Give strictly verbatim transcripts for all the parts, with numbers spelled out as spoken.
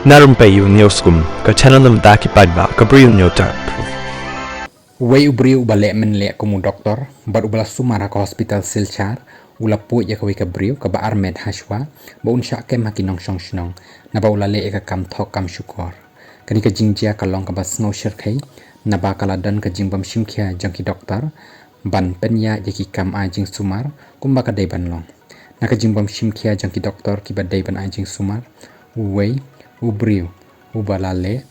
Na rympei ïa u News Kum, ka channel na bynta ki paidbah, ka Briew News App. Uwei u briew uba leh mynleh kum u doktor bad uba la sumar ha ka hospital Silchar u la pud ïa kawei ka briew kaba armet hashwa ba un shah kem ha ki nongshong shnong, naba u la leh ïa ka kam thok kam shukor. Kane ka jingjia ka long kaba sngew shyrkhei naba ka la don ka jingbym shim khia jong ki doktor ban pynïaid ïa ki kam ai jingsumar kumba ka dei ban long. Na ka jingbym shim khia jong ki doktor kiba dei ban ai jingsumar, uwei u briew uba la leh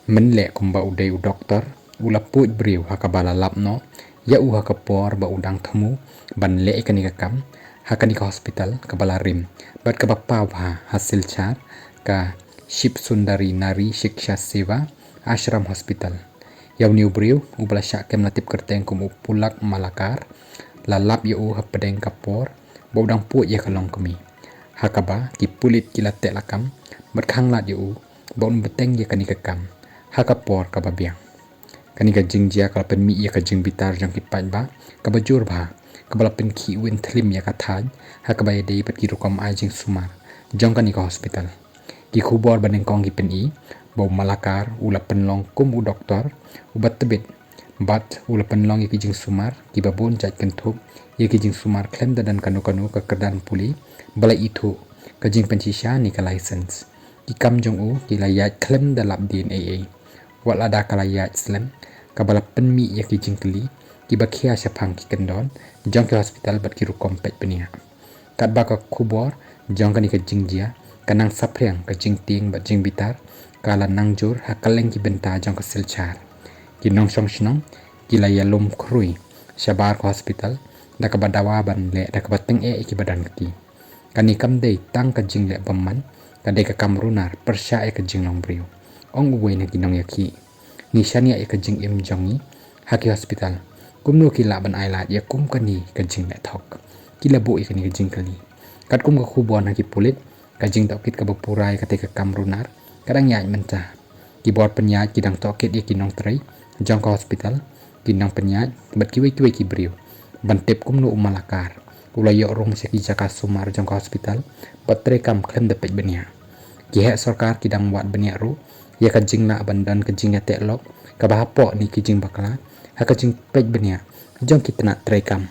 mynleh kumba u dei u doktor u la pud briew ha kaba la lap noh ïa u ha ka por ba u dang thmu ban leh ïa kane ka kam ha kane ka hospital kaba la rim bad kaba paw bha ha Silchar, ka Shiv Sundari Nari Shiksha Seva Ashram Hospital. Ïa une u briew uba la shah kem la tip kyrteng kum u Pulak Malakar la lap ïa u hapdeng ka por ba u dang pud ïa ka longkmie, ha kaba ki pulit ki la teh lakam bad khanglad ïa u ba un bteng ïa kane ka kam ha ka por kaba biang. Kane ka jingjia ka la pynmih ïa ka jingbitar jong ki paidbah kaba jur bha, kaba la pynkhih win thlim ïa ka thaiñ ha kaba ïadei bad ki rukom ai jingsumar jong kane ka hospital. Ki khubor ba nyngkong ki pyni ba u Malakar u la pynlong kum u doktor uba tbit bad u la pynlong ïa ki jingsumar kiba bun jait kynthup ïa ki jingsumar khlem da don kano kano ka kyrdan pule ba la ithuh, ka jingpynshisha ne ka license. Ki kam jong u ki la ïaid khlem da lap D N A A. Wat lada ka la ïaid slem, kaba la pynmih ïa ki jingkylli kiba khia shaphang ki kyndon jong ki hospital bad ki rukom peit bniah. Katba ka khubor jong kane ka jingjia ka nang saphriang, ka jingtieng bad jingbitar ka la nang jur ha kylleng ki bynta jong ka Silchar. Ki nongshong shnong ki la ïalum khrui shabar ka hospital da kaba dawa ban leh da kaba tyngeh ïa kiba don kti. Kane kam dei tang ka jingleh bymman, ka dei ka kam runar pyrshah ïa ka jinglong briew, ong uwei na ki nongïakhih. Ngi shaniah ïa ka jingim jong ngi ha ki hospital, kumno ki lah ban ailad ïa kum kane ka jingleh thok. Ki la buh ïa kane ka jingkylli. Katkum ka khubor na ki pulit, ka jingtohkit kaba pura ïa katei ka kam runar ka dang ïaid mynta. Ki bor pynïaid ki dang tohkit ïa ki nongtrei jong ka hospital, ki nongpynïaid bad kiwei kiwei ki briew ban tip kumno u Malakar u la ïoh rung sha ki jaka sumar jong ka hospital bad treikam khlem da peit bniah. Ki heh sorkar ki dang wad bniah ruh ïa ka jinglah ban don ka jingïateh lok kaba hapoh ne ki jingbakla ha ka jingpeit bniah jong ki tnat treikam.